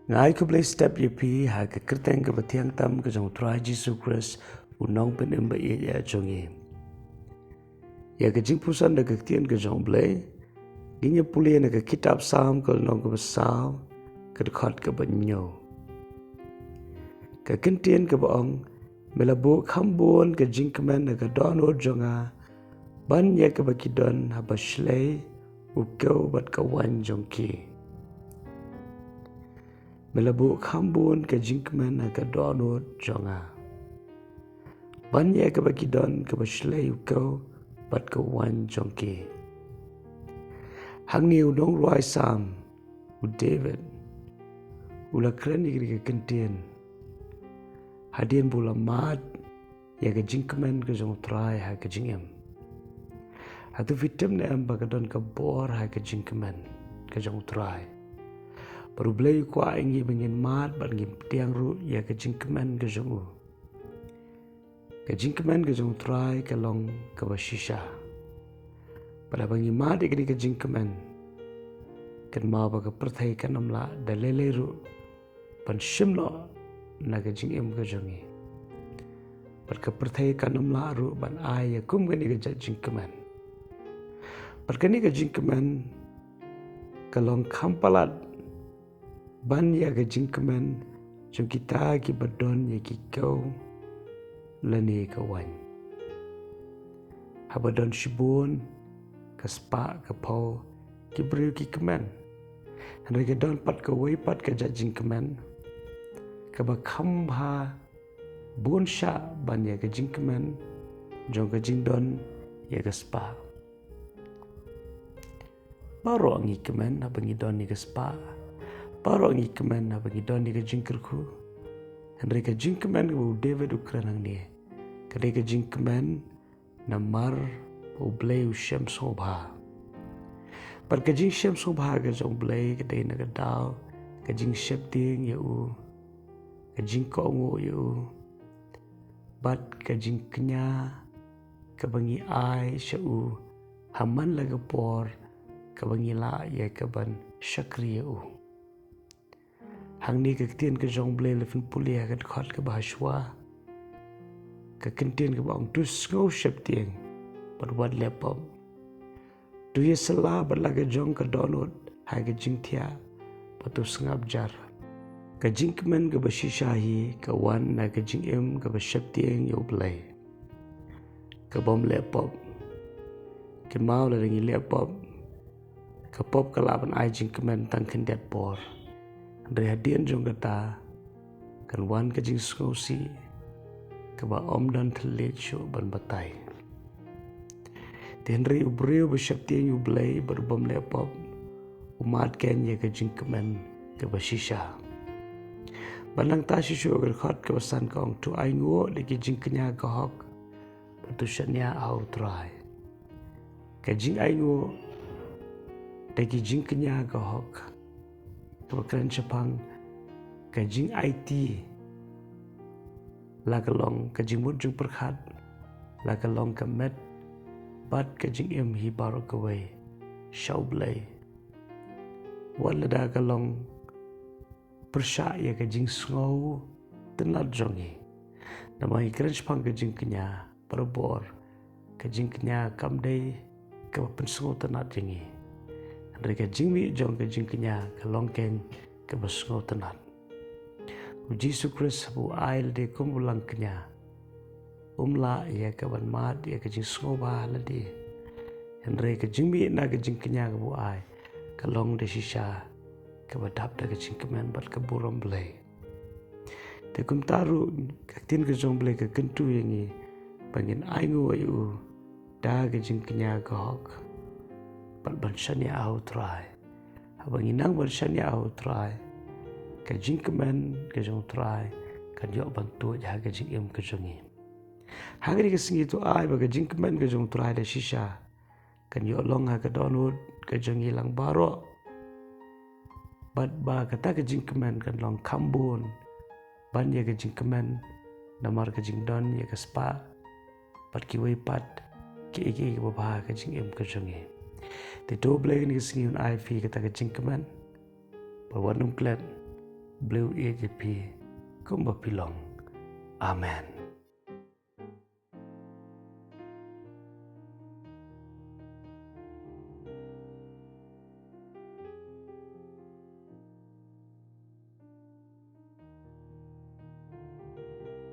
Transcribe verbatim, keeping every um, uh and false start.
Nga ai khublei step ïa phi ha ka kyrteng kaba thiang tam ka jong u Trai Jisu Khrist, u nongpynim ba ïeit jong ngi. Ïa ka jingpuson da ka ktien ka jong u Blei, ngin ïa pule na ka kitab Salm ka lynnong kaba saw, ka dkhot kaba hynñiew. Ka kyntien kaba ong, me la buh kham bun ka jingkmen ha ka dohnud jong nga, ban ïa kaba ki don haba shlei u kew bad ka waiñ jong ki. Me la buh kham bun ka jingkmen ha ka dohnud jong nga, ban ïa kaba ki don kaba shlei u kew bad ka waiñ jong ki. Hangne u nongrwai Salm, u David, u la kren ïa kane ka kyntien hadien ba u la mad ïa ka jingkmen ka jong u Trai ha ka jingim. Hato phi tip ne em ba ka don ka bor ha ka jingkmen ka jong u Trai? Bad u Blei u kwah ïa ngi ba ngin mad bad ngin pdiang ruh ïa ka jingkmen ka jong u. Ka jingkmen ka jong u Trai ka long kaba shisha. Bad haba ngi mad ïa kane ka jingkmen, kynmaw ba ka pyrthei kan ym lah da lei lei ruh ban shim noh na ka jingim ka jong ngi. Bad ka pyrthei kan ym lah ruh ban ai ïa kum kane ka jait jingkmen. Bad kane ka jingkmen ka long kham palat ban ïa ka jingkmen jong kita kiba don ïa ki kew lane ka waiñ. Haba don shibun ka spah ka phew ki briew ki kmen, hynrei ka don pat kawei pat ka jait jingkmen kaba kham bha bun shah ban ïa ka jingkmen jong ka jingdon ïa ka spah. Baroh ngi kmen haba ngi don ïa ka spah. Baroh ngi kmen haba ngi don ïa ka jingkyrkhu. Hynrei ka jingkmen kaba u David u kren hangne, ka dei ka jingkmen namar ba u Blei u shem sngewbha. Bad ka jingshem sngewbha ka jong u Blei ka dei na ka daw ka jingsheptieng ïa u, ka jingkohnguh ïa u, bad ka jingkñia kaba ngi ai sha u ha man la ka por kaba ngi lah ïa ka ban shakri ïa u. Hangne ka ktien ka jong u Blei la pynpule ha ka dkhot kaba hashwa, ka kyntien kaba ong, to sngew sheptieng bad wat leh pop. To ïasylla bad la ka jong ka dohnud ha ka jingthiah, bad to sngap jar. Ka jingkmen kaba shisha hi ka wan na ka jingim kaba sheptieng ïa u Blei, ka bym leh pop. Kynmaw, lada ngi leh pop, ka pop ka lah ban ai jingkmen tang khyndiat por. Hynrei hadien jong kata kan wan ka jingsngewsih kaba ym don thylliej shuh ban batai. Te hynrei u briew ba sheptieng ïa u Blei bad u bym leh pop, u mad kein ïa ka jingkmen kaba shisha. Bad nangta shisha ka dkhot kaba san ka ong, to ainguh da ki jingkñia ka hok, bad to shaniah ha u Trai. Ka jingainguh da ki jingkñia ka hok, kaba kren shaphang ka jingaiti, la ka long ka jingmut jingpyrkhat, la ka long ka met bad ka jingim hi baroh kawei sha u Blei. Wat lada ka long pyrshah ïa ka jingsngewtynnat jong ngi. Namar ngi kren shaphang ka jingkñia, barabor ka jingkñia kam dei kaba pynsngewtynnat ïa ngi. Hynrei ka jingmih jong ka jingkñia ka long kein kaba sngewtynnat. U Jisu Khrist haba u ai lade kum u langkñia, um lah ïa ka ban mad ïa ka jingsngewbha lade. Hynrei ka jingmih na ka jingkñia kaba u ai ka long da shisha kaba dap da ka jingkmen bad ka burom Blei. Te kumta ruh ka ktien ka jong u Blei ka kyntu ïa ngi ba ngin ainguh ïa u da ka jingkñia ka hok bad ban shaniah ha u Trai. Haba ngi nang ban shaniah ha u Trai, ka jingkmen ka jong u Trai kan ïoh ban tuid ha ka jingim ka jong ngi. Ha kane ka sngi to ai ba ka jingkmen ka jong u Trai da shisha kan ïoh long ha ka dohnud ka jong ngi lang baroh. Bad ba kata ka jingkmen kan long kham bun ban ïa ka jingkmen namar ka jingdon ïa ka spah bad kiwei pat kiei kiei kiba bha ha ka jingim ka jong ngi. Te to Blei kane ka sngi un ai phi kata ka jingkmen. Bad wat nym klet, Blei u ïeit ïa phi kumba phi long. Amen.